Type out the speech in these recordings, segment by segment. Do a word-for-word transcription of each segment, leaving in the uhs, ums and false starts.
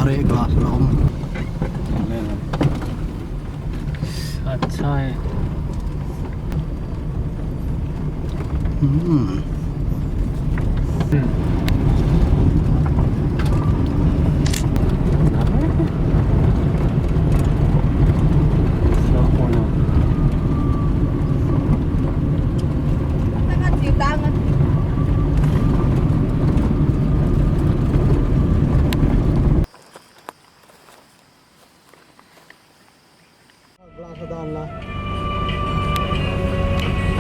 अरे, ग्लास लाऊं। अच्छा है। हम्म। हम्म। Glass a dan la.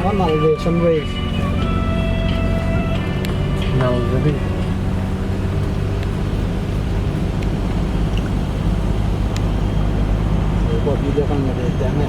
Awan nal ve, sunrise. Nal ve di. Ko video kan nge de teng ne.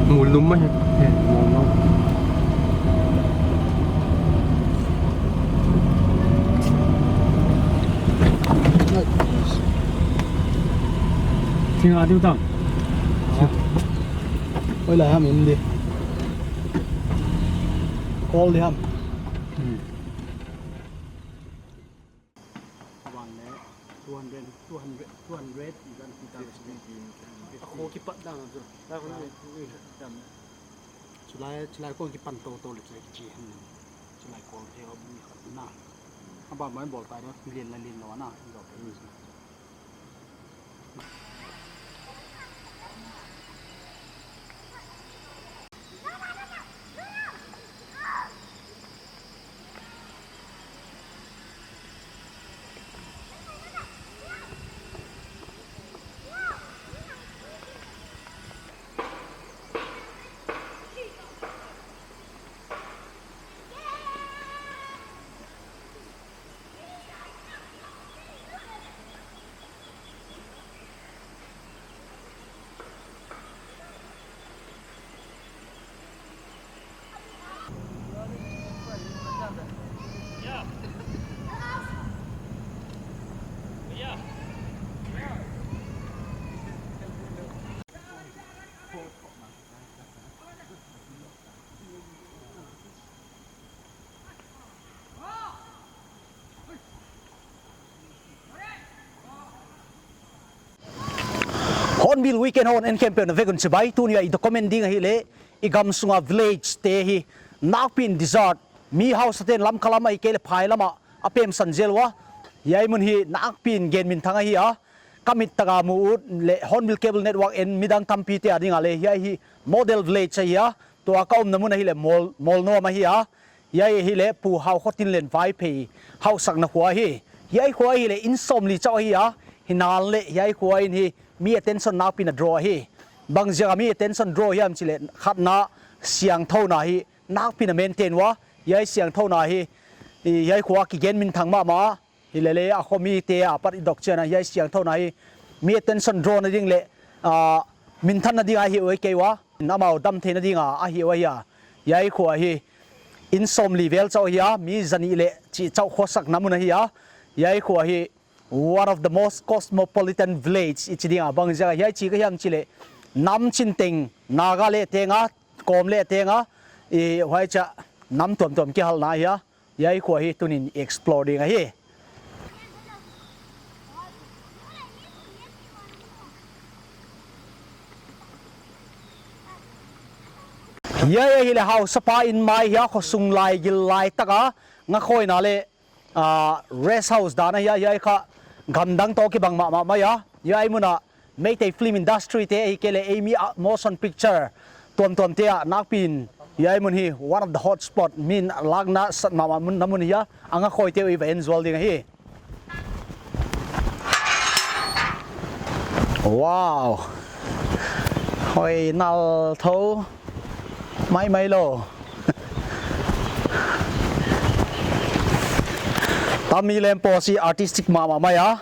Ngul lum mai. He, ngul lum. Thing a diu tam. Oi, lai ham in di. Call di ham. Hmm. Awan le two hundred, two hundred, two hundred i zan kita le. Fifty, fifty. A kho kipat dan a chu. Chulai, chulai kong kipan toto le chulai kichi. Chulai kong thei a bung khat na. A ba mai bawl tai na, lian la lian lou na. Hornbill Weekend hon en khempeuh na vek un chibai. Tuni a i document ding ahihleh i gam sunga village te hi nakpi'n desert, mi hausa ten Lamka lam ahihkeileh phai lam ah a pemsan zel ua. Hiai mun hi nakpi'n gen minthang ahi a. Ka mit taka mu ut leh Hornbill Cable Network en midang tampite ading a leh hiai hi model village ahi a. Tua ka omna mun ahihleh Mol, Molnom ahi a. Hiai ahihleh Pu Haokhotinlen Vaiphei hauhsakna khua ahi. Hiai khua ahihleh inn sawmli chauh ahi a. Himahleh hiai khua in hi mi attention nakpi'n a draw ahi. Bangziak a mi attention draw hiam chih leh khatna siangthouna hi nakpi'n a maintain ua. Hiai siangthouna hi, i, hiai khua kigen minthang mahmah. Himahleh a kho mite apat i dok chiang a hiai siangthouna hi mi attention draw na ding leh, ah, minthanna ding a hih uh kei ua. Amau dam theihna ding a hih uh ahi a. Hiai khua hi inn sawmli vel chauh ahi a, mi zanih leh chih chauh khosak na mun ahi a. Hiai khua hi one of the most cosmopolitan village i chi ding a. Bangziak a hiai chi ka hiam chih leh nam chin teng, Naga leh teng a, Kawm leh teng a, i, huai chia nam tuamtuam kihalna ahi a. Hiai khua hi tuni'n explore ding ahi. Hiai ahihleh hausapa inn mai ahi a, khosung laigil lai taka ngakhawina leh, ah, rest house dan ahi a. Hiai kha gamdang toh kibang mahmah mai a. Hiai mun a Meitei film industry te ahihkeileh ei mi a motion picture tuamtuam te a nakpi'n hiai mun hi one of the hot spot, mi'n lakna sat mahmah mun, na mun ahi a. A ngakhawite uh i va en zual ding ahi. Wow. Hoi nal tho. Maimai lou. Tami lem posi artistic mahmah mai a.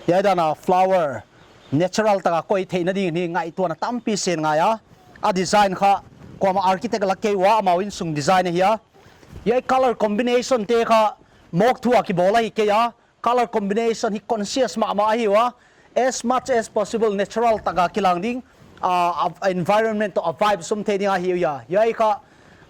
Hiai dan a flower natural taka koih theihna ding hi ngaihtuahna tampi sen ngai a. A design kha kuamah architect la kei ua, amau innsung design ahi a. Hiai color combination te kha mawk thu a kibawl ahi kei a. Color combination hi conscious mahmah ahi ua. As much as possible natural taka kilang ding, ah, a, a environment toh a vibe sum thei ding ahi ua. Hiai kha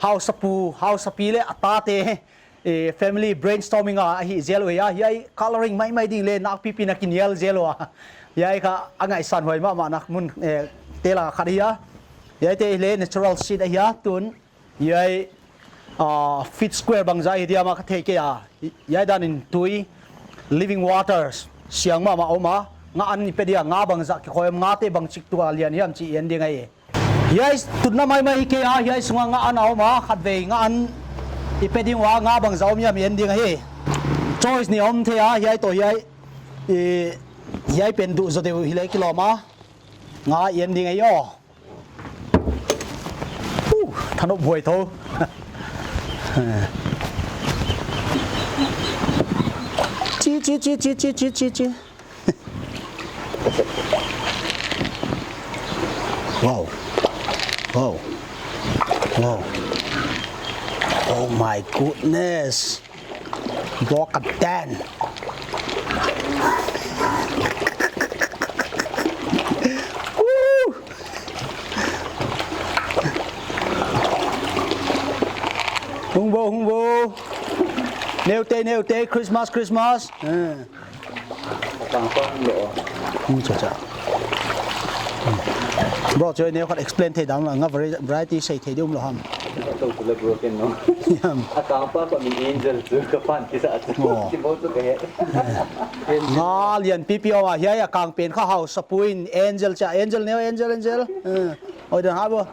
hausapu, hausapi leh a tate, eh, family brainstorming a ahi zel ua. Hiai coloring maimai ding leh nakpipi'n a kinial zel ua. Hiai kha a ngaihsan huai mahmah na mun, eh, te lak a khat ahi a. Hiaite leh natural seed ahi a, tun hiai, ah, feet square bangzah hi diam a ka thei kei a. Hiai dan in tui, living waters, siang mahmah om a. Nga an i pe dia, nga bangzah kikhoi om, ngate bangchik tua lian hiam chih i en ding ahi. Hiai tutna maimai hi kei a, hiai sunga nga an a om a, khatvei nga an i pe ding ua, nga bangzah om hiam i en ding ahi. Choice nih om thei a, hiai toh hiai, i, hiai pen duh zaw deuh hileh kilawm a. Nga i en ding ahi aw. Uh, thanop buai tho. Chi, chi, chi. Wow. Wow. Wow. Oh my goodness. Block a ten. Woo! Hung bo, hung bo. Neutei, neutei, Christmas, Christmas. Eh. Tang pa lo. Hmm, cha, cha. Hmm. Bro, choi neu khat explain thei dan la, nga vari-, variety sei thei di um lou ham. Tau tu le broken no. Hiam. A kang pa ko min Angel chu ka pan kisa chu. Oh. Ki bo chu ka he. Nga lian pipi om a, hiai a kang pen kha hausapu in Angel cha, Angel neu, Angel, Angel. Eh. Oi, dan ha bo.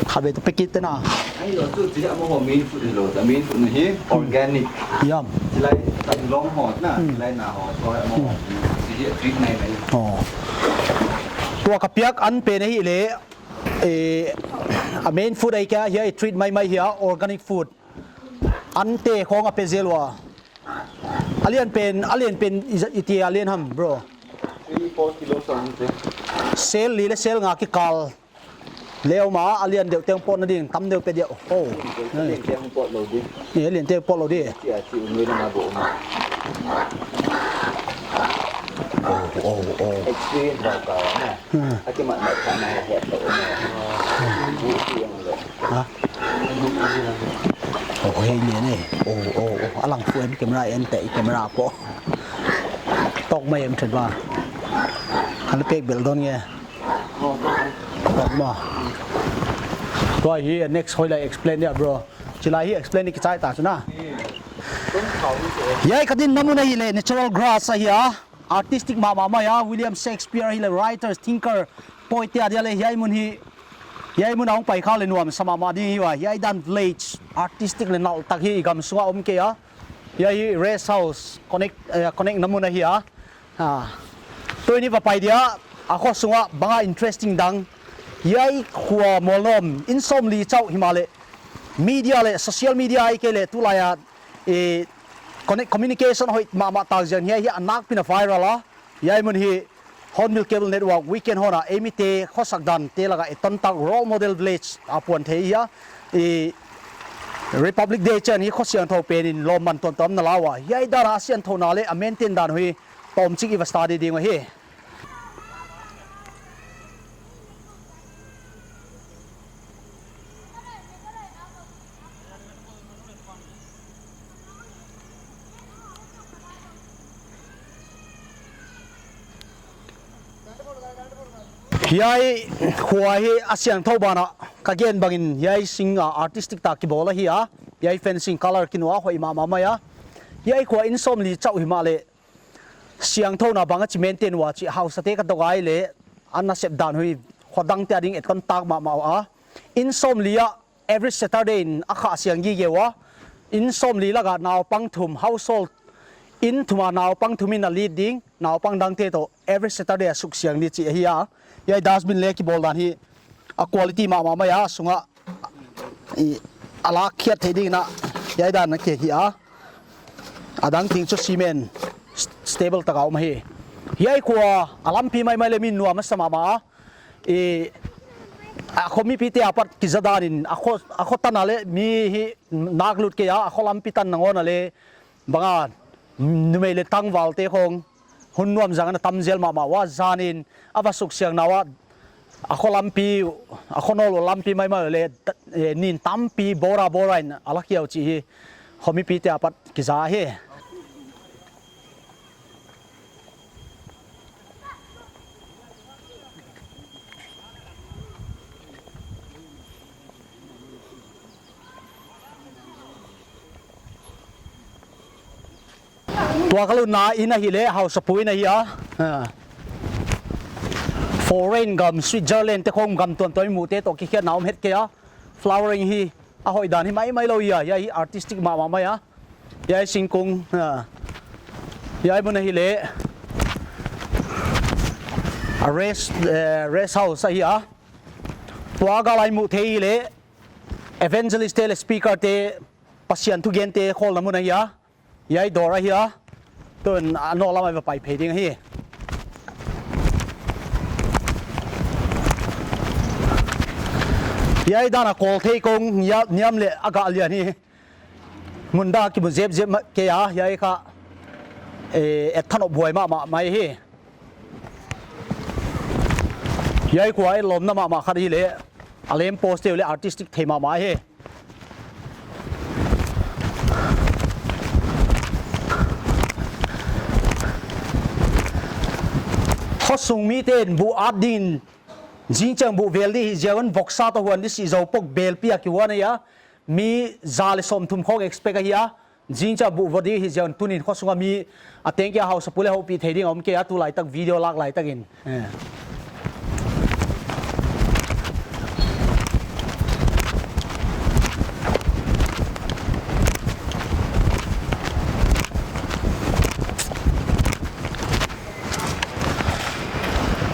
Khabe tu packet te na. Ai lo tu, tu a mo ho main food lo, ta main food na hi organic. Yum. Chilai ta long ho na, hmm, chilai na ho, to mo. Hmm. Chilai treat nai nai. Oh. Tua ka piak an pen ahihleh, eh, a main food ahi kei a, hiai treat maimai hi a, organic food. Ante khong a pe zel ua. A lian pen, a lian pen i za-, i ti a lian ham, bro. Three, four kilo something. Sel li leh sel nga kikal. Leh om a, a lian deuh teng potna ding, tam deuh pe dia. Oh. Lian teng pot lou di. Ni lian teng pot lou di. Chia, chia, unu na bo. Oh, oh, oh. Experience ba ka na. Hmm. Aki mat mat ka na he to. Bu ti yang lo. Ha? Oh, hei lian eh. Oh, oh, oh. A lang fu en camera en te camera po. Mai em chet ba. Kan pek bel don nge. Tua hi next hoih lai explain dia, bro. Chi lai hi explain ni kichai ta chu na. Hiai ka dinna mun ahi leh natural grass ahi a. Artistic mahmah mai a. William Shakespeare ahi leh writers, thinker, poet te adia leh hiai mun hi. Hiai mun a hong pai kha leh nuamsa mahmah ding hi ua. Hiai dan village artistic leh nalh tak hi i gam sunga om kei a. Hiai hi rest house, connect, eh, connect na mun ahi a. Ah. Tuni va pai dia, a khua sunga bang a interesting dang. Hiai khua mual nuam, inn sawmli chauh himahleh. Media leh social media ahihkeileh tulai a, eh, connect, communication hoih mahmah tak ziak in hiai hi a nakpi in a viral a. Hiai mun hi Hornbill Cable Network weekend hon a eimite khosak dan te laka eton tak role model village a puan thei hi a. I Republic Day chiang hi kho siangthou pen in lawmman tuamtuam na la ua. Hiai dan a siangthouna leh a maintain dan hoih tawmchik i va study ding uh hi. Hiai khua hi a siangthou banah ka gen bangin hiai sing a artistic tak kibawl ahi a. Hiai fencing colour kinua hoih mahmah mai a. Hiai khua inn sawmli chauh himahleh siangthouna bang a chi maintain ua chih hausate ka dong a leh a nasep dan hoih khodang te ading eton tak mahmah a. Inn sawmli a every Saturday in a khah siang gige ua. Inn sawmli laka naupang thum household, inn thum a naupang thum in a lead ding, naupang dangte toh every Saturday a suk siang di chih ahi a. Hiai dustbin leh kibawl dan hi a quality mahmah mai a, sunga i a lak khiat thei ding in a hiai dan a ke hi a. A dang ting chu cement st-, stable taka om hi. Hiai khua a lampi maimai leh mi nuam a sa mahmah a. I, a kho mipite apat kiza dan in, a kho, a kho tan a leh mi hi nak lut kei a, a kho lampi tan nangawn a leh bang a numei leh tangvalte khong hun nuam zang ana tam zel mahmah ua. Zan in a va suk siangna ua, a kho lampi, a kho nawl ua lampi maimai leh, eh, nin tampi bora bora in a la kiau chih hi kho mipite apat kiza hi. Tua ka lutna inn ahi leh, hausapu inn ahi a. Ah. Foreign gam, Switzerland te khong gam tuamtuam i muhte toh kikhiatna om het kei a. Flowering hi a hoih dan hi maimai lou hi a. Hiai hi artistic mahmah mai a. Hiai singkung, ah. Hiai mun ahi leh. A rest, eh, rest house ahi a. Tua gal a i muh theih leh. Evangelist te leh speaker te Pasian thugente khawlna mun ahi a. Hiai dawr ahi a. Tun a nawl lam a i va pai phei ding ahi. Hiai dan a kawl thei kong nia-, niam leh a gah lian hi. Mun dan kimu zepzep ma-, kei a, hiai kha, eh, et thanop buai mahmah mai hi. Hiai khua i lawmna mahmah khat hi leh, a lamp post te uh leh artistic thei mahmah hi. Khosung mite'n buh at ding, zingchiang buh vel di hi ziak un voksa toh huan di si zou pok belpi a kihuan ahi a. Mi za leh sawmthum khong expect ahi a. Zingchiang buh vo di hi ziak un tunin khosunga mi a tengkia hausapu leh houpih thei ding a om kei a, tulaitak video lak laitak in. Eh.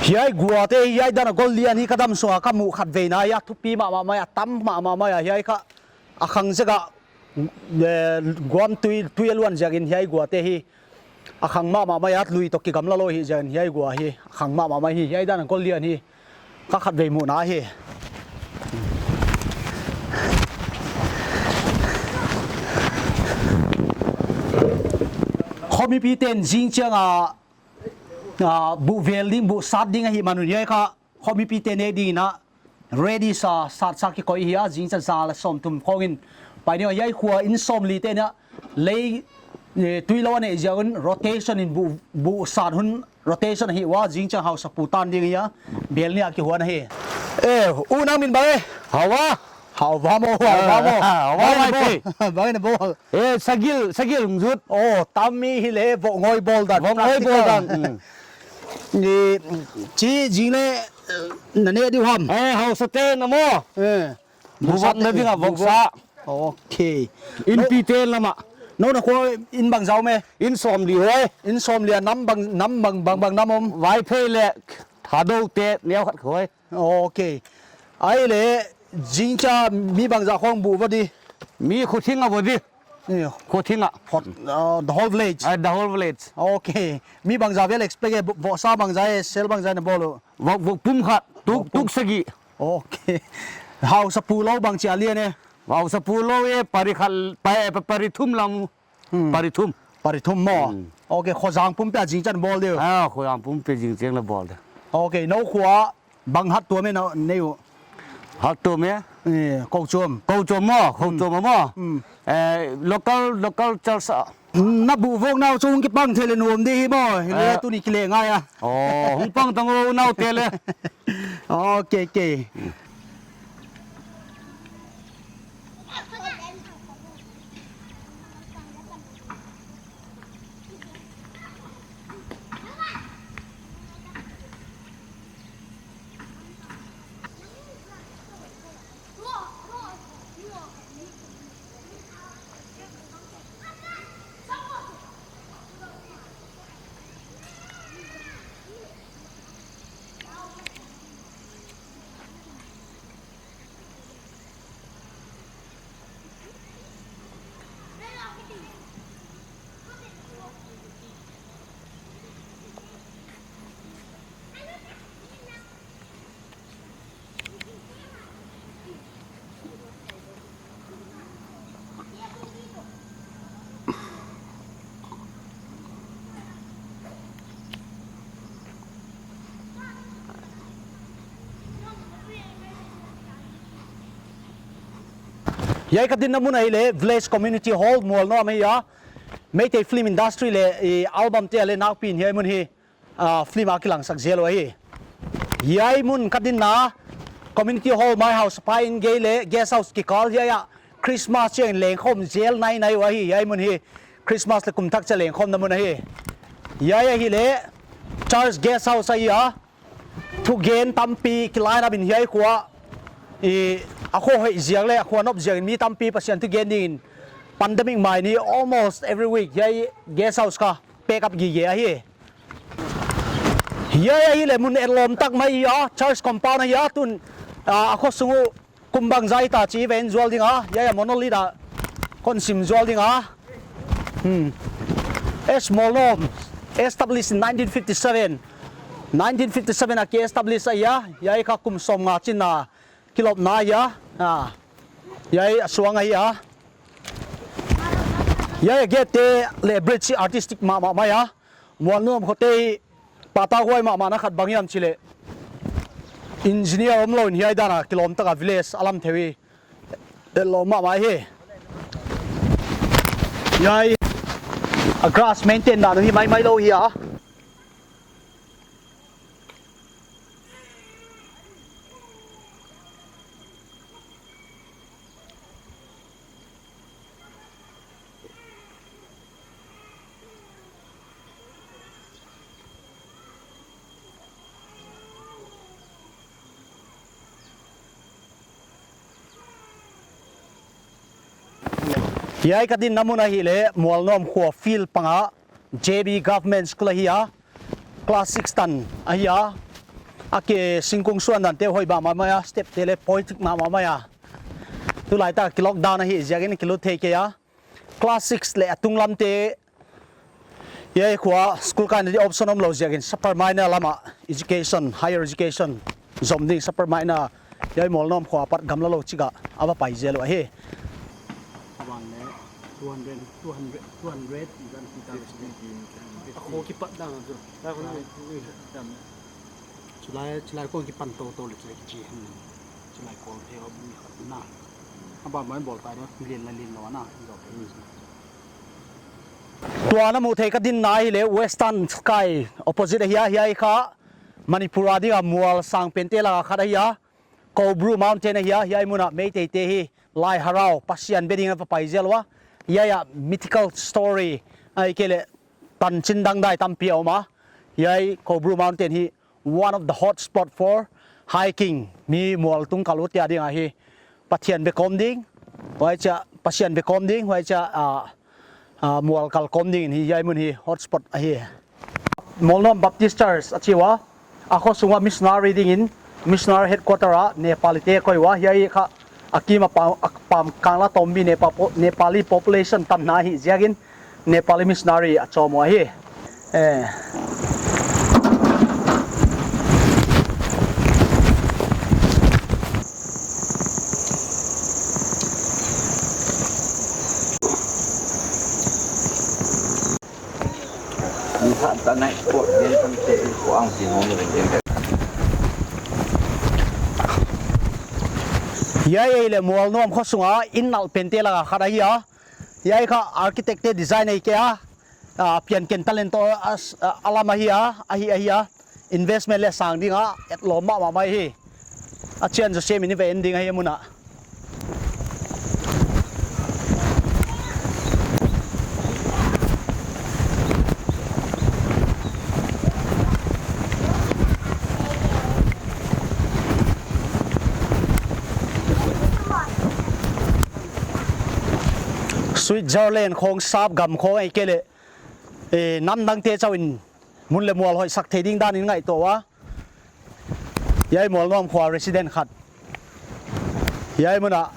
Hiai guate, hiai dan a gol lian hi ka dam sunga ka muh khatveina, hiai a thupi mahmah mai a, tam mahmah mai a, hiai kha a khang zek a, eh, guam tui, tui a luan ziakin hiai guate hi a khang mahmah mai a, lui toh kigamla lou hi ziakin hiai gua hi a khang mahmah mai hi. Hiai dan a gol lian hi ka khatvei muhna hi. Khomipite'n zingchiang a, a, buh vel ding, buh sat ding ahihman un hiai kha khomipite nek ding in a ready sa, satsa kikoih hi a, zingchiang za leh sawmthum khong in pai ding a. Hiai khua inn sawmli te in a lei Eh, tui lou a neih ziak un rotation in bu, bu sat hun rotation ahi ua, zingchiang hausapu tan ding hi a, bel nih a kihuan ahi. Eh, u nang min bang e? Hau a? Hau va maw, hau va maw. Ah, hau va. Bang e na bawl? Eh, sagil, sagil hong zut. Oh, tam mi hi leh, vohngoi bawl dan. Vohngoi bawl dan. Practical. Mm. Ni, chi zing leh, na neh di uh ham? Eh, hausa te na maw. Eh. Bu vop na ding a voksa. Okay. Innpi te lam ah. Nou na khua inn bangzah om e? Inn sawmli huai. Inn sawmli a nam bang, nam bang, bang, bang nam om? Vaiphei leh Thadou te neu khat huai. Okay. Ahihleh zingchiang mi bangzah khong bu va di? Mi khuathing a va di. Iyo. Khuathing a. Hot, uh, the whole village? Ah, the whole village. Okay. Mi bangzah vel expect e, bu, vohsa bangzah e, sel bangzah na bawl uh? Vok, vok pum khat, tuk, vok pum. Tuk sagih. Okay. Hausapu lou bangchi a lian e? Hausapu lou e, pari khat, pa-, pa-, pari thum lam. Hmm. Pari thum. Pari thum maw? Hmm. Okay, khua zang pumpi a zingchiang bawl di uh? Ah, khua zang pumpi zingchiang na bawl di uh. Okay, nou khua bang hat tuam e na nei uh? Hat tuam e? Eh, kou chuam. Kou chuam maw, kou chuam maw. Hmm. Eh, local, local church a. Na bu vok nau chu hong kipang thei leh nuam di hi maw. Hi leh, eh, tuni kileh ngai a. Oh, hong pang tang u nau te leh. Okay, okay. Hiai ka dinna mun ahihleh Village Community Hall Mualnuam ahi a. Meitei film industry leh, eh, album te leh nakpi in hiai mun hi, ah, film a kilangsak zel uh ahi. Hiai mun ka dinna, community hall mai, hausa pa in gei leh guest house kikal hiai a. Christmas chiang lengkhawm zel nainai uh ahi, hiai mun hi Christmas leh kum thak chiang lengkhawmna mun ahi. Hiai ahihleh church guest house ahi a. Thugen tampi ki line up in hiai khua, i, a khua hoih ziak leh a khua nop ziak in mi tampi Pathian thugen ding in pandemic mai ni almost every week hiai guest house kha pack up gige ahi. Hiai ahihleh mun etlawm tak mai ahi a, church compound ahi a, tun, ah, a khua sung uh kum bangzah i ta chih i va en zual ding a, hiai a monolith a kon sim zual ding a. Hmm. S Mualnuam, established in nineteen fifty-seven. Nineteen fifty-seven a ki establish ahi a, hiai kha kum sawmnga chin a kilawpna ahi a. Ah. Hiai a suang ahi a. Hiai a gate te leh bridge artistic mahmah mai a. Mualnuam khote hi patauhuai mahmahna khat bang hiam chih leh, engineer omlou in hiai dan a kilawm tak a village a lam thei hi. Etlawm mahmah hi. Hiai a grass maintain dan uh hi maimai lou hi a. Hiai ka dinna mun ahihleh Mualnuam khua field panga J B Government School ahi a. Class six tan ahi a. A ke singkung suan dan te hoih mahmah mai a, step te leh poitik mahmah mai a. Tulai tak ki lockdown ahih ziakin kilut thei kei a. Class six leh a tunglam te, hiai khua school kaina di option omlou ziakin Supper Minor lam a education, higher education zom ding Supper Minor, hiai Mualnuam khua apat gamla lou chik a a va pai zel uh ahi. One leh two hundred, two hundred, two hundred zan kitan. A khua kipat dan a chu. Chulai, chulai kon kipan toutou leh chulai kichi. Chulai kon te a bung khat na. A ban mai bawl tai na, lian leh lian lou na, zau te. Hmm. Tua na muh theih ka dinna ahihleh Western Sky opposite ahi a, hiai kha Manipur a dinga mual sang pente laka khat ahi a, Koubru Mountain ahi a, hiai mun ah Meiteite hi Lai Harau, Pasian be dingin a va pai zel ua. Hiai ah mythical story, ahihkeileh tanchin dangdai tampi a om a. Hiai Koubru Mountain hi one of the hot spot for hiking. Mi mual tung kal ut te a ding ahi. Pathian be kawm ding, huai chia Pasian be kawm ding, huai chia, ah, ah, mual kal kawm dingin hiai mun hi hot spot ahi. Mualnuam Baptist Church a chi ua, a khosung ua missionary dingin, missionary headquarter a Nepali te koih ua, hiai kha a kim a pam, a pam kangla tombi Nepal po-, Nepali population tamna hi ziakin, Nepali missionary a chawm ua hi. Eh. Hiai ahihleh Mualnuam khosunga inn nalh pente laka khat ahi a. Hiai kha architect te design ahi kei a. Ah, pian ken talent toh a, a, a lam ahi a, ahi, ahi a. Investment leh sang dinga etlawm mahmah mai hi. A chian zaw sem in i va en ding ahi a mun ah. Switzerland khawng, sap gam khawng ahihkeileh, eh, namdangte chauhin mun leh mual hoihsak thei ding dan in ngaihtuah ua. Hiai Mualnuam khua resident khat. Hiai mun ah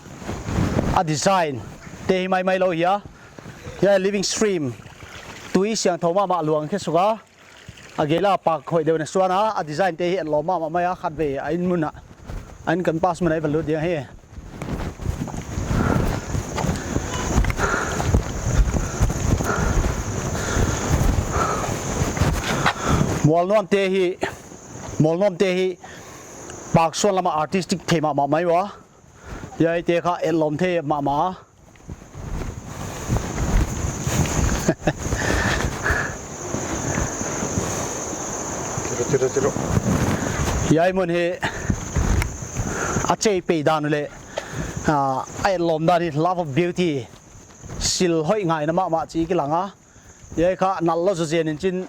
a design te hi maimai lou hi a. Hiai living stream, tui siangthou mahmah luang khe suk a. A gei la park hoih deuh in a suan a, a design te hi etlawm mahmah mai a, khatvei a inn mun ah, a inn campus mun ah i va lut ding ahi. Mualnuam te hi, Mualnuam te hi, park suan lama artistic thei mahmah mai ua. Hiaite kha etlawm thei mahmah. Hiai mun hi a chei pei dan uleh, ah, a etlawm dan hi love of beauty, sil hoih ngaihna mahmah chih kilang a. Hiai kha nalh lou zaw zen in chin,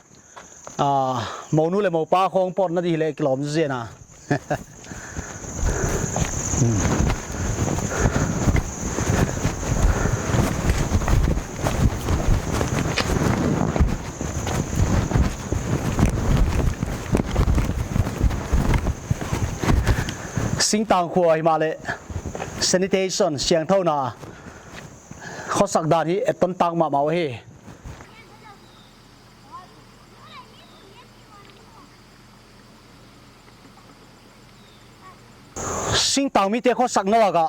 ah, mounu leh moupa khawng pawtna di hileh kilawm zaw zen a. Singtang khua himahleh sanitation, siangthouna, khosak dan hi etton tak mahmah uhi. Singtang mite khosakna laka,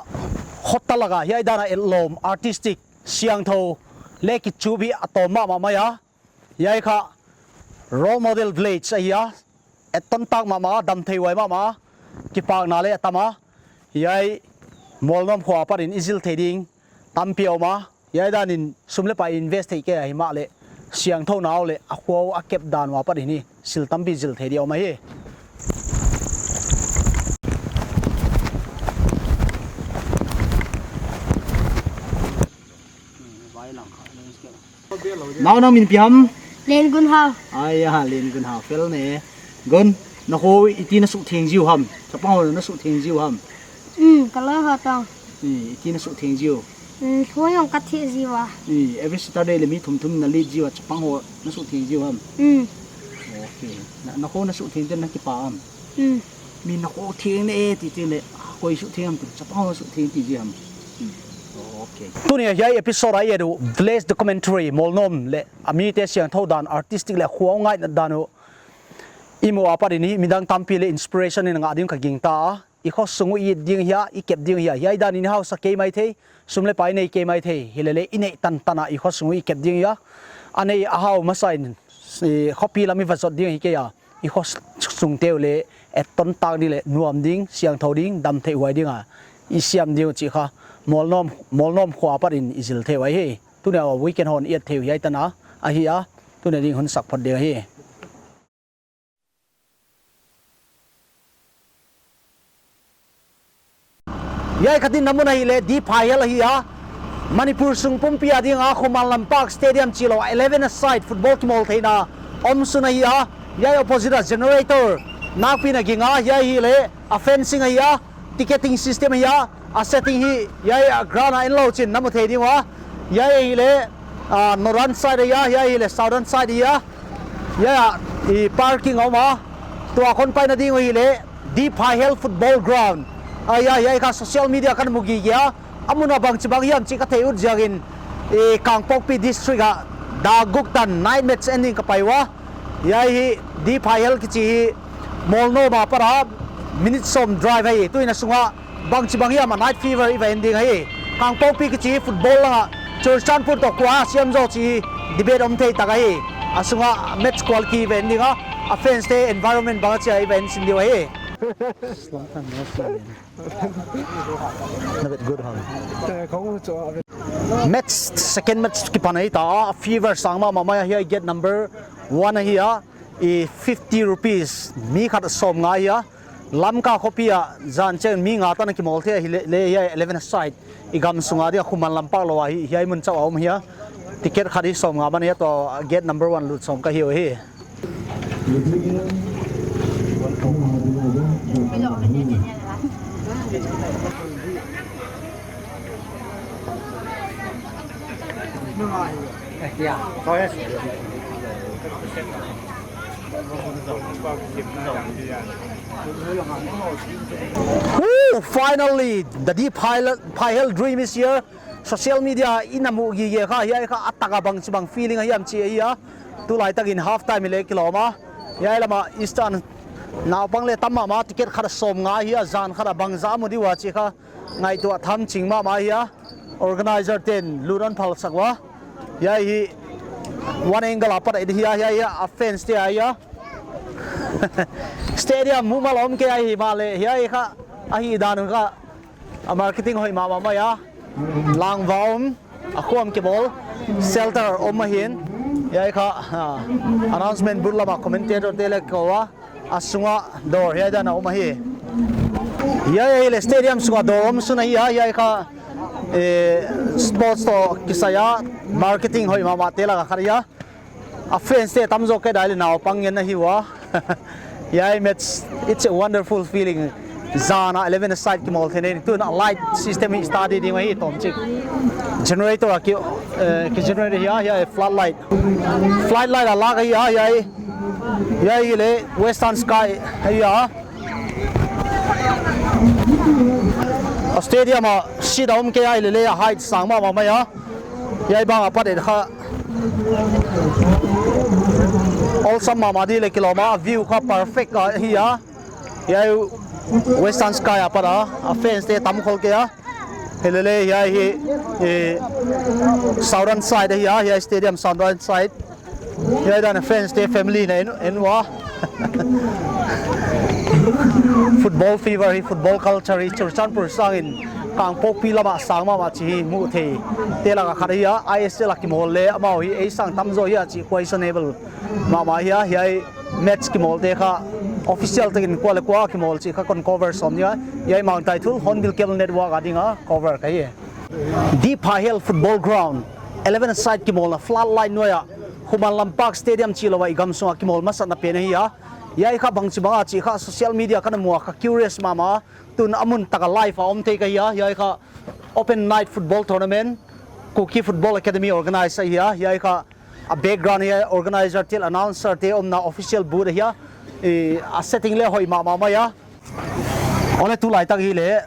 khota laka hiai dana etlawm, artistic, siangthou leh kichup hi a tawm mahmah mai a. Hiai kha role model village ahi a. Etton tak mahmah, damtheihuai mahmah, kipakna leh a tam a. Hiai Mualnuam khua apat in i zil thei ding tampi a om a. Hiai dan in sum leh pai invest thei kei a himahleh, siangthouna uh leh a khua uh a kep dan uh apat in hi sil tampi zil thei di a om ahi. Nau, nang min pi ham? Len Gun Hau. Ai ya, Len Gun Hau, fel ne. Gun, na kho iti na suhtheng jiu ham? Chapang ho na suhtheng jiu ham? Hmm, ka la ha tang. Hmm, iti na suhtheng jiu? Hmm, kho yong ka theh jiu a. Hmm, every Saturday leh mi thum thum na lead jiu a, chapang ho na suhtheng jiu ham? Hmm. Okay. Na, na kho na suhtheng ten na kipak am? Hmm. Mi na kho theng ne e ti teng leh, koi suhtheng am tu, chapang ho suhtheng ti jiu ham? Hmm. Okay. Tuni a hiai episode a i et uh Village Documentary, Mualnuam leh a mite siangthou dan, artistic leh khua uh ngaihna dan uh i muh apat in hi midang tampi leh inspiration in ngah ding ka gingta a. I khosung uh i it ding hia, i kep ding hia, hiai dan in hausa kei maithei, sum leh pai nei kei maithei, hileleh i neih tantan a i khosung uh i kep ding hia. A nei a hau masa in, i khopi lam i va zot ding hi kei a. I khosungte uh leh etton tak ding leh nuam ding, siangthou ding, damtheihuai ding a i siam ding uh chih kha Mualnuam, Mualnuam khua apat in i zil thei uh ahi. Tuni a weekend hon i et thei uh hiai tan a. ahi a, tuni ding hun sak phot ding ahi. Hiai khatin na mun ahihleh D Phaikhel ahi a, Manipur sung pumpi a dinga Khuman Lampak Stadium chih lou a eleven a side football kimawl theihna omsun ahi a, hiai opposite a generator nakpi in a ging a, hiai ahihleh a fencing ahi a, ticketing system ahi a, a setting hi hiai a ground a en lou chin na mu thei ding ua, hiai ahihleh, ah, northern side ahi a, hiai ahihleh southern side ahi a, hiai a i parking a om a, tua kon paina ding uh ahihleh D Phaikhel football ground ahi a, hiai kha social media kan mu gige a, a mun a bangchibang hiam chih ka thei ut ziakin, i Kangpokpi district a dak guk tan night match en ding ka pai ua, hiai hi D Phaikhel kichi hi Molnom a pat a minute sawm drive ahi, tuin a sung a bangchibang hiam a night fever i va en ding ahi. Kangpokpi kichi hi football langa Churachandpur toh kua siam zaw chih debate om thei tak ahi. A sung a match quality i va en ding a, a fans te environment bang a chi a i va en sin ding uh ahi. Match, second match kipan ahi ta a, fever sang mahmah mai a, hiai gate number one ahi a, i fifty rupees, mi khat sawmnga ahi a, Lamka khopi a zan chiang mi nga tan a kimawl thei ahihleh, hiai eleven a side i gam sunga dia Khuman Lampak lou ahi, hiai mun chauh a om ahi a, ticket khat hi sawmnga man ahi a, toh gate number one lut sawm ka hi uh ahi. Woo, finally, the D Phaikhel, Phaikhel dream is here. Social media in a mu gige kha, hiai kha a tak a bangchibang feeling a hiam chih ahi a. Tulai takin half time i leh kilawm a. Hiai lama Eastern naupang leh tam mahmah, ticket khat a sawmnga ahi a, zan khat a bangzah a mu di ua chih kha ngaihtuah tham ching mahmah ahi a. Organizer ten lut hon phal sak ua. Hiai hi one angle a pat a i di ahi a, hiai hi a fans te ahi a. Stadium mumal om kei ahi mahleh, hiai kha ahihdan kha a marketing hoih mahmah mai a. Langva om, a khuam kibawl, shelter om ahin. Hiai kha, ah, announcement booth lama commentator te leh kou a, a sunga dawr hiai dan a om ahi. Hiai ahihleh stadium sunga dawr omsun ahi a, hiai kha, eh, sports toh kisai a marketing hoih mahmah te laka khat ahi a. A fans te tamzaw kei dai leh naupang ngen ahi ua. Hiai match, it's a wonderful feeling. Zan a eleven a side kimawl thei nei, tun a light system hi study ding ahi tawmchik. Generator a ki, eh, ki generate ahi a, hiai floodlight. Floodlight a lak ahi a, hiai, hiai ahihleh Western Sky ahi a. A stadium a seat a om kei ahihleh, a height sang mahmah mai a. Hiai bang a pat et kha awesome mahmah di leh kilawm a, view kha perfect ahi a. Hiai Western Sky a pat a, a fans te tam khol kei a. Himahleh hiai hi, eh, southern side ahi a, hiai stadium southern side. Hiai dan a fans te family na en, en ua. Football fever hi, football culture hi, Churachandpur sangin Kangpokpi lama sang mahmah chih hi mu thei te laka khat ahi a, I S L a kimawl leh amau hi ei sang tamzaw hia chih questionable mahmah ahi a, hiai match kimawl te kha official takin kua leh kua kimawl chih kha kon cover sawm ding a, hiai Mangtaithul Hornbill Cable Network a dinga cover ka hi. D Phaikhel football ground, eleven a side kimawlna floodlight nuai a, Khuman Lampak Stadium chih lou a i gam sunga kimawl masakna pen ahi a. Hiai kha bangchibang a chih kha social media kana mu a ka curious mahmah a, tun a mun taka live a om thei ka hi a, hiai kha Open Night Football Tournament, Kuki Football Academy organize ahi a, hiai kha a background hiai organizer te leh announcer te omna official booth ahi a, eh, a setting leh hoih mahmah mai a. Aw leh tulai tak hileh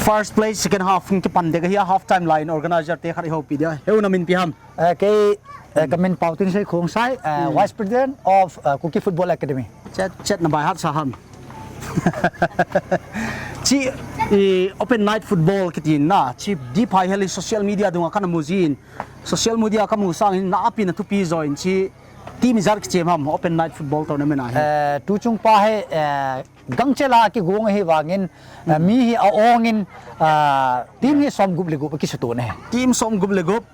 first place, second half kipan dek ahi a, half time lai in organizer te khat i houpih dia. Heu, na min pi ham? Eh, kei, eh, ka min Pautin Sei Khong Sai, eh, Vice President of, eh, Kuki Football Academy. Chet, chet na bai hat sa ham. Chih, i, Open Night Football kichi in na, chih D Phaikhel i social media dunga kana mu zi in, social media ka mu sangin na api na thupi zaw in chih, team ijat kichem ham Open Night Football Tournament a hi? Eh, tuchung pa hi, eh, gangchela kigong hi vangin, eh, mi hi a ong in, ah, team hi sawmgup leh gup kisutuh ne. Team sawmgup leh gup.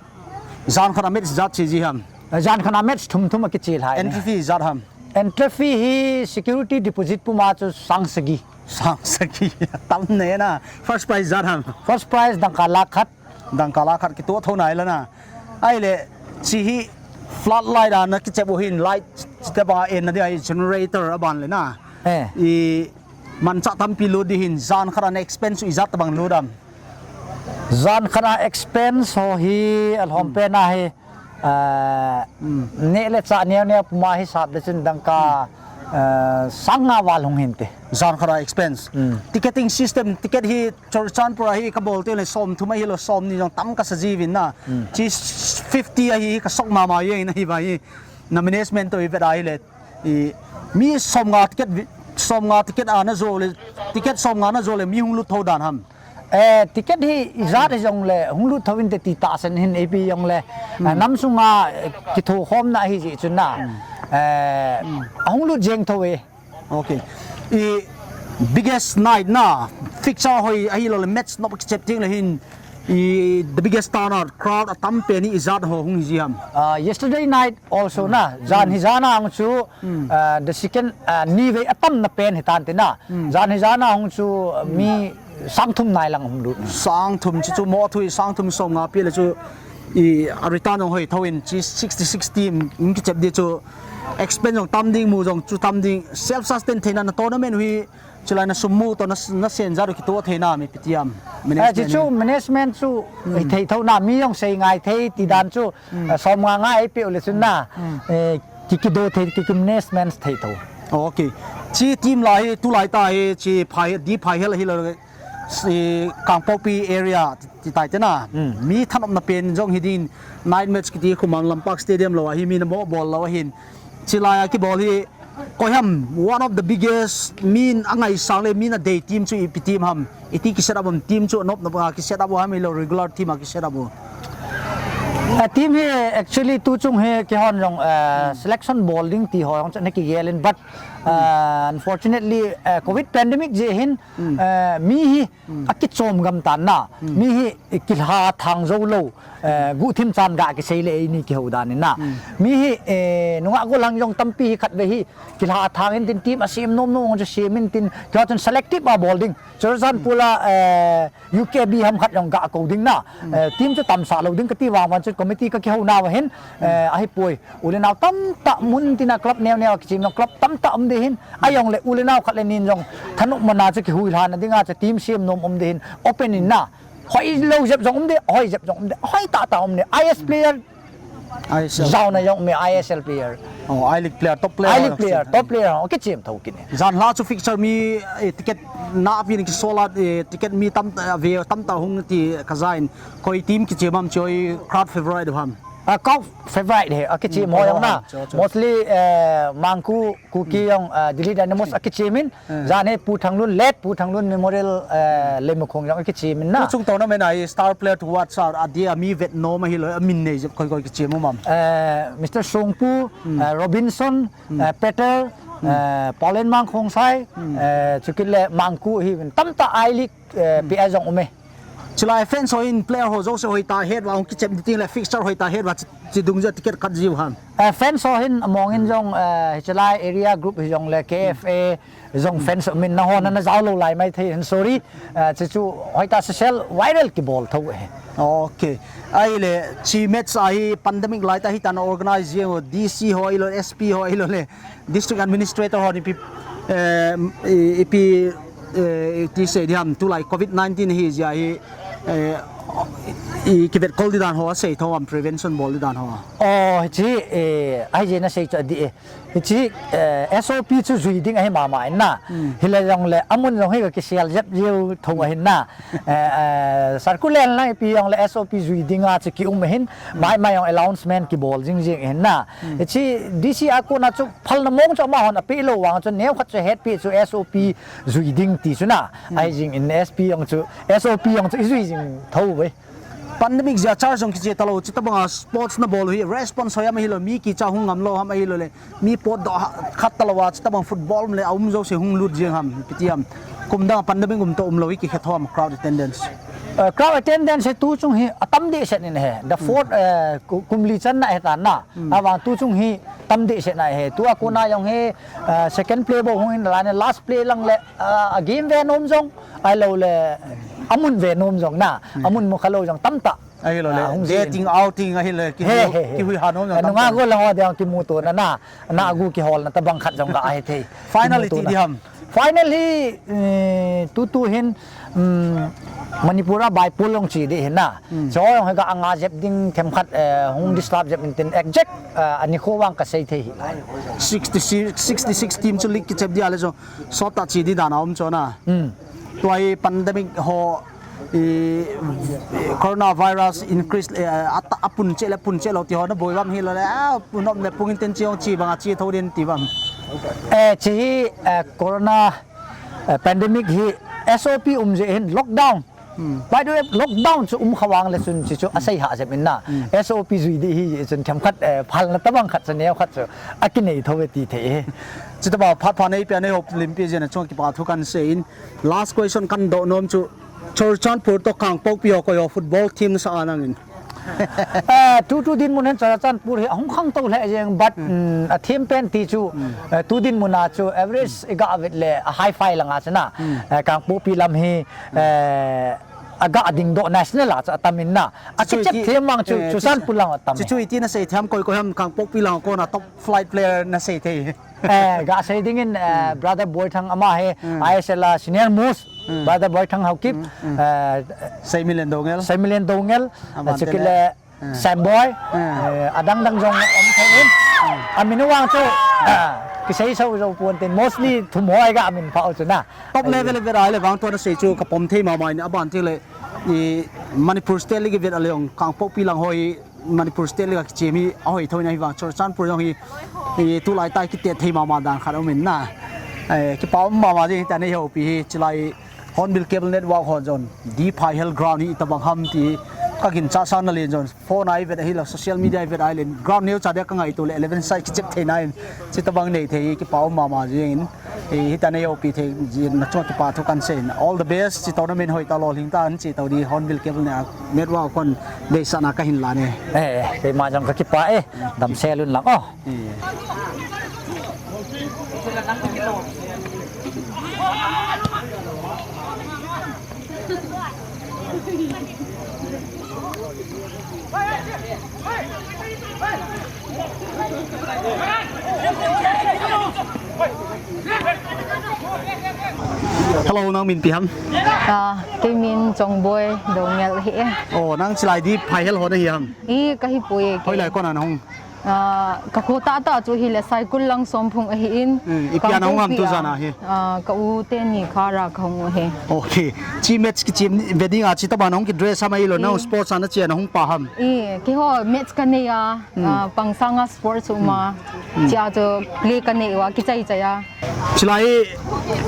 Zan khat a match zat chi zi ham? Zan khat a match thum thum a kichi lai. Entry fee zat ham? Entry fee hi security deposit puma chu sang sagi. Sang sagi. Tam ne na. First prize zat ham? First prize dangka lakh khat. Dangka lakh khat kituak thou nai la na. Ahihleh chi hi floodlight a na kichep uh hin light chita bang a en na di ahi generator a ban le na. Eh. I manchah tampi lut di hin zan khat a na expense uh i zat bang lut am? Zan khat a expense ho hi a lawm pen a hi, ah, neh le chah neu neu puma hi sap de chin dangka, ah, sang nga val hong hinte. Zan khat a expense. Ticketing system, ticket hi Churachandpur a hi ka bawl te le sawm thum ahi lou sawm nih zong tam ka sa jiu in na. Chi fifty ahi ka sok mahmah ing na hi ba hi. Na management toh i vet ahihleh. I mi sawm nga ticket vi-, sawm nga ticket a na zou le, ticket sawm nga na zou le mi hong lut thou dan ham? Eh, ticket hi i zat hi zong le, hong lut thou inte ti ta sen hin A P zong le. Ah, nam sunga, eh, kithukhawm na hi zi chun na. Eh, hong lut zeng thou e. Okay. I biggest night na, fixture hoi ahi lou le match nop kichep ting le hin. I the biggest turnout, crowd a tam pen i zat ho hong hi zi ham? Ah, yesterday night also na, zan hi zan a hong chu, ah, the second, ah, ni vei a tam na pen hi tan te na. Zan hi zan a hong chu, ah, mi sang thum nai lang hong lut. Sang thum chi chu mo thui sang thum sawm nga pi le chu i a return hong hoi thou in chi sixty sixty in kichep di chu expense zong tam ding mu zong chu tam ding self sustain theihna na tournament hui Chulai na sum mu toh na, na sen zat uh kituak theihna mi pi tiam. Eh, chi chu management chu hi thei thou na mi zong sei ngai thei ti dan chu, eh, sawm nga nga ei pe u le chun na, eh, ki, ki do thei, ki, ki management thei thou. Okay. Chi team lai hi, tulai ta hi, chi phai, di phai hel hi lo, si Kangpokpi area ti tai te na. Mi thanopna pen zong hi din night match kiti Khumang Lampak Stadium lo ahi mi na mo bol lo ahin. Chilai a kibawl hi, koi ham, one of the biggest, min a ngaisang le, min a dei team chu ipi team ham. Iti ki set up am team chu, nop nop a ki set up uh ham ilo regular team a ki set up uh. A team hi actually tu chung hi kihon zong, uh, selection bawlna ding ti ho zong chu na kigel in, but, uh, unfortunately, uh, covid pandemic zi hin, uh, mi hi a kichom gam tan na, mi hi kilha thang zo lo, eh, guhthim chan gah kisei le ei ni kihou dan in na. Mi hi, eh, nungah gollhang zong tampi hi khat ve hi, kilha thang in tin team a sem nom nom chu sem in tin, kihou chun selective a bawl ding. Churachandpur a, eh, U K B ham khat zong gah kou ding na. Eh, team chu tamsa lo ding kati vang van chu committee ka kihou na va hin, eh, ahi poi. U le nau tamtah mun tina club neu neu a kichim zong club tamtah om di hin. A zong le u le nau khat le nin zong thanop mana chu kihuilhana dinga chu team sem nom om di hin. Open in na. Hoi lo zep zong om di, hoi zep zong om di. Hoi tah tah om di. I S player. I S L. Zauna zong mi I S L player. Oh, I League player, top player. I League player, top player. Okay, kichim thou kine. Zan la chu fixture mi, eh, ticket na pi ni kisola, eh, ticket mi tam, eh, ve tamtah hong ti ka zain. Koi team kichim am choi crowd favorite ham. A kau favorite he, a kichim ho zong na. Mostly, eh, Mangku, Kuki zong, eh, Delhi Dynamos a kichim in. Zan he Pu Thanglun, late Pu Thanglun Memorial, eh, Leimakhong zong a kichim in na. Chung tournament a star player to watch out, a dia mi vet nom ahi lo, a min nei zep koi koi kichim um am. Eh, Mister Songpu, eh, Robinson, eh, Peter, eh, Paulen Mangkhongsai, eh, chukit le Mangku hi tamtah I League, eh, P S zong um e. Chilai fans ho in player ho zong se hoitah het va hong kichep di ting le fixture hoitah het va chi, chi dungzui a ticket khat ziu ham. Eh, fans ho hin among in zong, eh, chilai area group hi zong le K F A zong fans min na hon na zau lo lai mai thei hin sorry. Eh, chi chu hoitah social viral kibawl thou e. Okay. Ahihleh chi match ahi pandemic lai ta hi tan organize ziang ho D C ho ilo S P ho ilo le. District Administrator hon ipi, eh, i-, ipi, eh, ti se diam tulai covid nineteen hi zia hi, eh, i kivet kol di dan ho a sei thou am prevention bawl di dan ho. Oh, chi, eh, ai je na sei chu di, eh. Chi, eh, S O P chu zui ding ahi mahmah in na. Hilai zong le, amun zong hi ka kisial zep ziu thou ahin na. Eh, eh, circular na ipi zong le S O P zui dinga chu ki um ahin. Mai mai zong announcement kibawl zing zing ahin na. Chi D C a kona chu Phalna mong chu amah hon a pe lo vang chu neu khat chu het pi chu S O P zui ding ti chu na. Ai zing in S P zong chu, S O P zong chu i zui zing thou ve. Pandemic zia charge zong kichi ta lo, chi ta banga sports na bawl hi, response hoih am ahi lo, mi kicha hung ngam lo ham ahi lo le, mi pot do ha-, khat ta lo a, chi ta bang football le a um zo se hung lut zing ham, pi ti am. Kum dang pandemic um to um lo hi ki khe thou am crowd attendance. Uh, crowd attendance hi tu chung hi a tam deuh set in hi. The fourth, uh, ku-, kum li channa hi ta na. Huai vang tu chung hi tam deuh set na hi. Tua kona zong hi, uh, second play bou hong in la ne last play lang le, uh, a game ve nom zong, ahihlouh le, a mun ve nom zong na. A mun mu kha lou zong tam ta. Ahihlouh le, uh, hong zin. Dating outing ahih le, ki, he, he, he, kihuiha nom zong tam ta. Nungak gol lang aw diang kimutuahna na. Na gu kihawlna tabang khat zong ka hi thei. Final i chih di ham? Final hi, eh, tutu hin, mm, Manipur a bai pulong chi di hin na. Hmm. So, hong ka anga zep ding themkhat, eh, hong disturb zep in tin exact, eh, a ni kho vang ka sei thei hi. Sixty-six, sixty-six team chu league kichep dia le chu. Sawt ta chi di dan a om chu na. Hmm. Tua hi pandemic ho i, i coronavirus increase, eh, a ta-, a pun chih le pun chih lou ti ho na boi bang hi lou le, a pun om le pung in ten chi hong chi bang a chi thou din ti bang. Eh, chi hi, eh, corona, eh, pandemic hi S O P um zia hin lockdown. Hmm. By the way, lockdown chu um kha vang le chun chi chu a sei ha zep in na. Hmm. S O P zui di hi chun themkhat, eh, phalna tabang khat chu neu khat chu a kinei thou ve ti thei hi. Chi tabang phat phat nei pia nei hop lim pi zia na chung kipa thu kan sei in. Last question kan do nom chu Churachandpur toh Kangpokpi ho koi ho football team sa a nang in. Eh, tutu dinmun hin Churachandpur hi hong khang tou le zeng but, mm, a team pen ti chu, eh, tu dinmun a chu average i ga vet le a high five lang a chu na. Eh, Kangpokpi lam hi, eh, a ga ding do national a chu a tam in na. A kichep thiam mang chu, eh, Churachandpur lang a tam. Chu chu i ti na sei thiam koi koi ham Kangpokpi lang kona top flight player na sei thei. Eh, ga sei ding in, eh, Brother Boy Thang ama hi, I S L a senior most. Brother Boy Thang Haokip, eh, Seimilian Doungel. Seimilian Doungel, Aman chu kile, Samboy, eh, a dang dang zong om thei in. A min vang chu, ah, kisei sou zou puan tin, mostly thum ho i ga min pha chu na. Top level vet ai le vang tua na sei chu ka pom thei mahmah in a ban thei le, i Manipur State League vet a le ong Kangpokpi lang ho hi Manipur State League a kichim hi a hoih thou in ahi vang Churachandpur zong hi, hi tulai tai kite thei mahmah dan khat om in na. Eh, kipa om mahmah zing hi ta nei hou pi hi chilai Hornbill Cable Network hon zong D Phai Hill Ground hi tabang ham ti ka gin cha san na len zong phone ai vet ahi lo social media ai vet ai len ground neu cha dia ka ngai tou le eleven side kichep thei na in chi tabang nei thei hi kipa om mahmah zing in. Eh, hi ta nei hou pi thei zin na chung kipa thu kan sei in. All the best, chi tournament hoih ta lou hing ta an chi tou di Hornbill Cable ne a network kon deihsakna ka hin la ne. Eh, eh, keimah zong ka kipa e, damsel un lang aw. Eh. Hello, nang min pi ham? Ah, kei min Chongboi Doungel hi e. Oh, nang chilai D Phai Hill ho na hi ham? I, ka hi pui e. Hoih lai kona na hong? Ah, ka kho tahtah chu hi le Saikul lang Somphung ahi in. Hmm, i pian a hong ham tu zan a hi? Ah, ka u te ni kha ra ka hong u hi. Okay. Chi match kichim ve ding a chi tabang hong ki dress ham ahi lo na sports a na chi a na hong pa ham? I, kei ho match ka nei a, ah, pang sang a sports um a. Chi a chu play ka nei ua kichai chai a. Chilai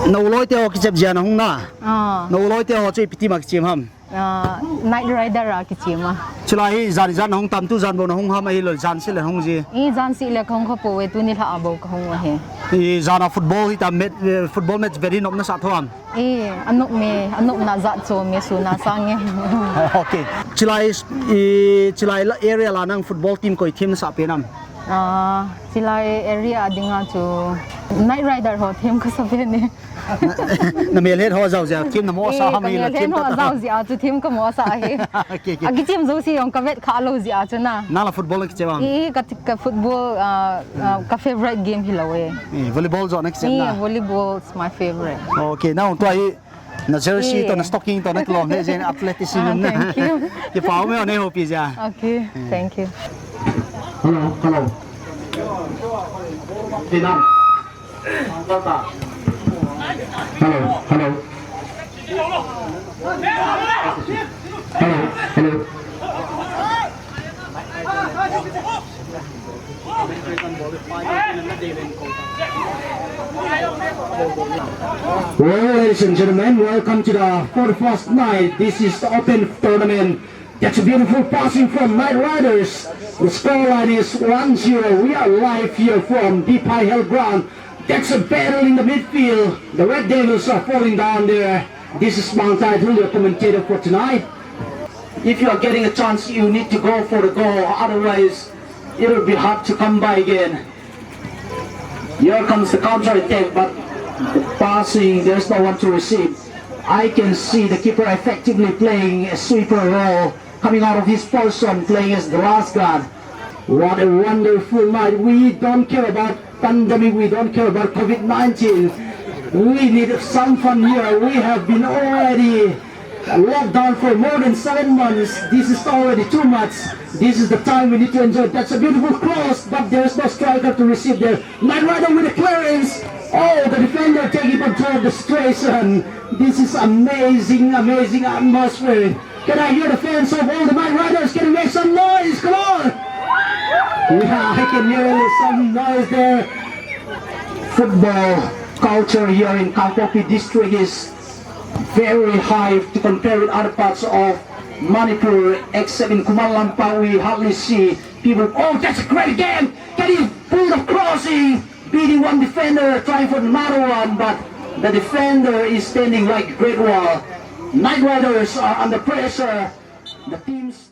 nou loi te ho kichep zia na hong na. Ah. Nou loi te ho chu ipi team a kichim ham? Ah, Knight Rider a kichim a. Chilai hi zan zan na hong tam tu zan bou na hong ham ahi lo zan sih le hong zi. I zan sih le ka hong kha poi tu ni hla a bou ka hong u hi. I zan a football hi ta met, eh, football match ve di nop na sa thou am? I, a nop me, a nopna zat chu me su na sang e. Okay. Chilai, i, chilai la area la nang football team koi team sa pen am? Ah, chilai area a ding a chu Knight Rider ho team ka sa pen e. Na, na mel het ho zau zia, team na mo sa ham i la team ta ta. Zau zia chu team ka mo sa hi. Okay, okay. A kichim zo si yong ka vet kha lo zia chu na. Nang la football na kichim am? I, ka, ka football, ah, ah, ka favorite game hi lo e. Eh, volleyball zo na kichim na. I, volleyball. My favorite. Okay, now tua hi na jersey toh na stocking toh na kilawm le zia athleticism na. Ah, thank you. Kipa om e, nei hou pi zia. Okay, thank you. Hello, hello. Hello, hello. Hello, hello. Well, ladies and gentlemen, welcome to the forty-first night. This is the open tournament. That's a beautiful passing from Knight Riders. The scoreline is one zero. We are live here from D Phai Hill Ground. That's a battle in the midfield. The Red Devils are falling down there. This is Bangchai Thul, your commentator for tonight. If you are getting a chance, you need to go for the goal. Otherwise, it will be hard to come by again. Here comes the counter attack, but the passing, there's no one to receive. I can see the keeper effectively playing a sweeper role, coming out of his position, playing as the last guard. What a wonderful night. We don't care about pandemic, we don't care about COVID nineteen. We need some fun here. We have been already locked down for more than seven months. This is already too much. This is the time we need to enjoy. That's a beautiful cross, but there's no striker to receive there. Knight Rider with a clearance. Oh, the defender taking control of the situation. This is amazing, amazing atmosphere. Can I hear the fans of all the Knight Riders? Can you make some noise? Come on! Yeah, I can hear some noise there. Football culture here in Kangpokpi district is very high to compare with other parts of Manipur, except in Khuman Lamphang, we hardly see people. Oh, that's a great game! Can he pull the crossing? Beating one defender, trying for another one, but the defender is standing like a great wall. Knight Riders are under pressure. The teams